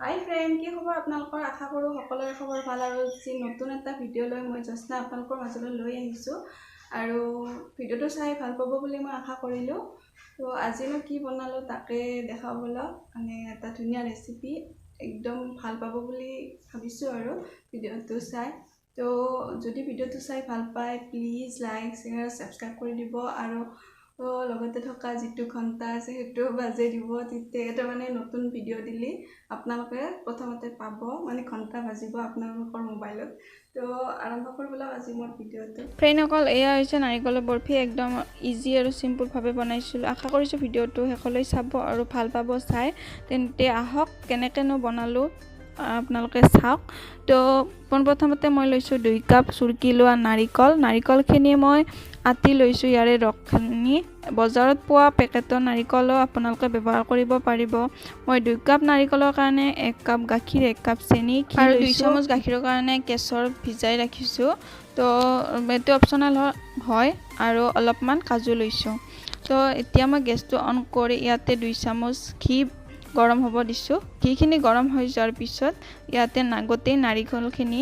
হাই friend, কি খবৰ আপোনালোকৰ? আশা কৰোঁ সকলোৰে খবৰ ভাল। আৰু যি নতুন এটা ভিডিঅ' লৈ মই জ্যোৎস্না আপোনালোকৰ মাজলৈ লৈ আহিছোঁ আৰু ভিডিঅ'টো চাই ভাল পাব বুলি মই আশা কৰিলোঁ। তো আজিনো কি বনালোঁ তাকে দেখাওঁ ব'লক। মানে এটা ধুনীয়া ৰেচিপি, একদম ভাল পাব বুলি ভাবিছোঁ আৰু ভিডিঅ'টো চাই। তো যদি ভিডিঅ'টো চাই ভাল পায়, প্লিজ লাইক, শ্বেয়াৰ, ছাবস্ক্ৰাইব কৰি দিব আৰু লগতে থকা যিটো ঘণ্টা আছে সেইটো বাজাই দিব। তেতিয়া তাৰমানে নতুন ভিডিঅ' দিলে আপোনালোকে প্ৰথমতে পাব, মানে ঘণ্টা বাজিব আপোনালোকৰ মোবাইলত। তো আৰম্ভ কৰোঁ ব'লক আজি মোৰ ভিডিঅ'টো। ফ্ৰেণ্ডসকল, এয়া হৈছে নাৰিকলৰ বৰফি। একদম ইজি আৰু চিম্পুলভাৱে বনাইছিলোঁ। আশা কৰিছোঁ ভিডিঅ'টো শেষলৈ চাব আৰু ভাল পাব চাই। তেন্তে আহক, কেনেকৈনো বনালোঁ আপোনালোকে চাওক। তো পোনপ্ৰথমতে মই লৈছোঁ 2 কাপ চুৰকি লোৱা নাৰিকল। নাৰিকলখিনি মই আটি লৈছোঁ, ইয়াৰে ৰসখিনি। বজাৰত পোৱা পেকেটৰ নাৰিকলো আপোনালোকে ব্যৱহাৰ কৰিব পাৰিব। মই 2 কাপ নাৰিকলৰ কাৰণে 1 কাপ গাখীৰ, 1 কাপ চেনি আৰু 2 চামুচ গাখীৰৰ কাৰণে কেশৰ ভিজাই ৰাখিছোঁ। তো এইটো অপশ্যনেল হয়। আৰু অলপমান কাজু লৈছোঁ। তো এতিয়া মই গেছটো অন কৰি ইয়াতে 2 চামুচ ঘি গৰম হ'ব দিছোঁ। ঘিখিনি গৰম হৈ যোৱাৰ পিছত ইয়াতে গোটেই নাৰিকলখিনি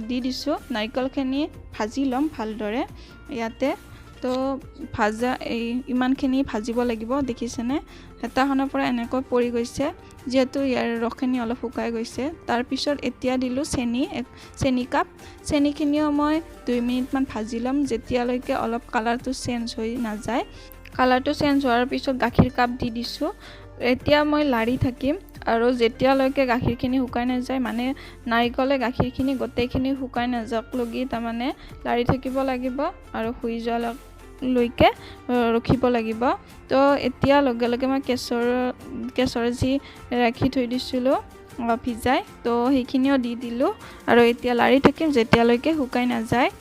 দি দিছোঁ। নাৰিকলখিনি ভাজি ল'ম ভালদৰে ইয়াতে। তো ভাজা এই ইমানখিনি ভাজিব লাগিব। দেখিছেনে, হেতাখনৰ পৰা এনেকৈ পৰি গৈছে, যিহেতু ইয়াৰ ৰসখিনি অলপ শুকাই গৈছে। তাৰপিছত এতিয়া দিলোঁ চেনি, চেনি কাপ। চেনিখিনিও মই 2 মিনিটমান ভাজি ল'ম, যেতিয়ালৈকে অলপ কালাৰটো চেঞ্জ হৈ নাযায়। কালাৰটো চেঞ্জ হোৱাৰ পিছত গাখীৰ কাপ দি দিছোঁ। এতিয়া মই লাৰি থাকিম আৰু যেতিয়ালৈকে গাখীৰখিনি শুকাই নাযায়, মানে নাৰিকলে গাখীৰখিনি গোটেইখিনি শুকাই নাযাওক লগি তাৰমানে লাৰি থাকিব লাগিব আৰু শুই যোৱালৈকে ৰখিব লাগিব। তো এতিয়া লগে লগে মই কেশৰ যি ৰাখি থৈ দিছিলোঁ ভিজাই, তো সেইখিনিও দি দিলোঁ আৰু এতিয়া লাৰি থাকিম যেতিয়ালৈকে শুকাই নাযায়।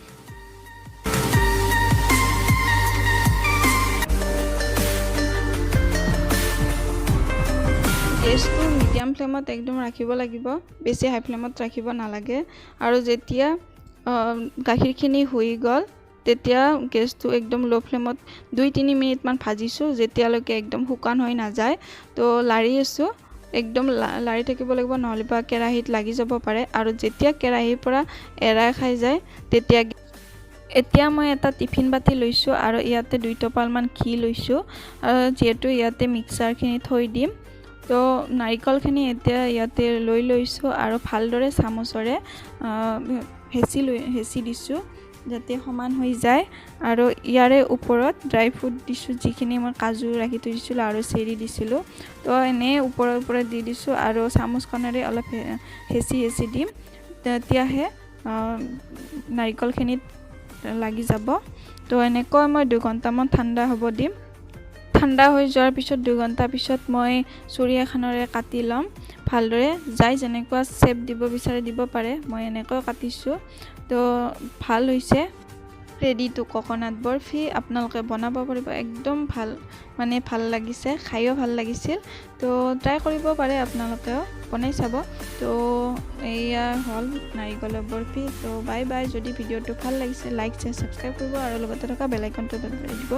গেছটো মিডিয়াম ফ্লেমত একদম ৰাখিব লাগিব, বেছি হাই ফ্লেমত ৰাখিব নালাগে। আৰু যেতিয়া গাখীৰখিনি শুই গ'ল তেতিয়া গেছটো একদম ল' ফ্লেমত 2-3 মিনিটমান ভাজিছোঁ, যেতিয়ালৈকে একদম শুকান হৈ নাযায়। তো লাৰি আছোঁ, একদম লাৰি থাকিব লাগিব, নহ'লে বা কেৰাহীত লাগি যাব পাৰে। আৰু যেতিয়া কেৰাহীৰ পৰা এৰাই খাই যায় তেতিয়া এতিয়া মই এটা টিফিন বাতি লৈছোঁ আৰু ইয়াতে 2 টোপালমান ঘি লৈছোঁ, আৰু যিহেতু ইয়াতে মিক্সাৰখিনি থৈ দিম। তো নাৰিকলখিনি এতিয়া ইয়াতে লৈ লৈছোঁ আৰু ভালদৰে চামুচেৰে হেঁচি দিছোঁ যাতে সমান হৈ যায়। আৰু ইয়াৰে ওপৰত ড্ৰাই ফ্ৰুট দিছোঁ, যিখিনি মই কাজু ৰাখি থৈ দিছিলোঁ আৰু চেৰি দিছিলোঁ। তো এনেই ওপৰে ওপৰে দি দিছোঁ আৰু চামুচখনেৰে অলপ হেঁচি হেঁচি দিম, তেতিয়াহে নাৰিকলখিনিত লাগি যাব। তো এনেকৈ মই 2 ঘণ্টামান ঠাণ্ডা হ'ব দিম। ঠাণ্ডা হৈ যোৱাৰ পিছত 2 ঘণ্টা পিছত মই চুৰি এখনেৰে কাটি ল'ম ভালদৰে। যাই যেনেকুৱা শ্বেপ দিব বিচাৰে দিব পাৰে, মই এনেকৈ কাটিছোঁ। তো ভাল হৈছে। ৰেডি টু কক'নাট বৰফি আপোনালোকে বনাব পাৰিব, একদম ভাল, মানে ভাল লাগিছে, খায়ো ভাল লাগিছিল। তো ট্ৰাই কৰিব পাৰে আপোনালোকেও, বনাই চাব। তো এয়া হ'ল নাৰিকলৰ বৰফি। তো বাই বাই। যদি ভিডিঅ'টো ভাল লাগিছে লাইক, শ্বেয়াৰ, ছাবস্ক্ৰাইব কৰিব আৰু লগতে থকা বেল আইকনটো দবাই দিব।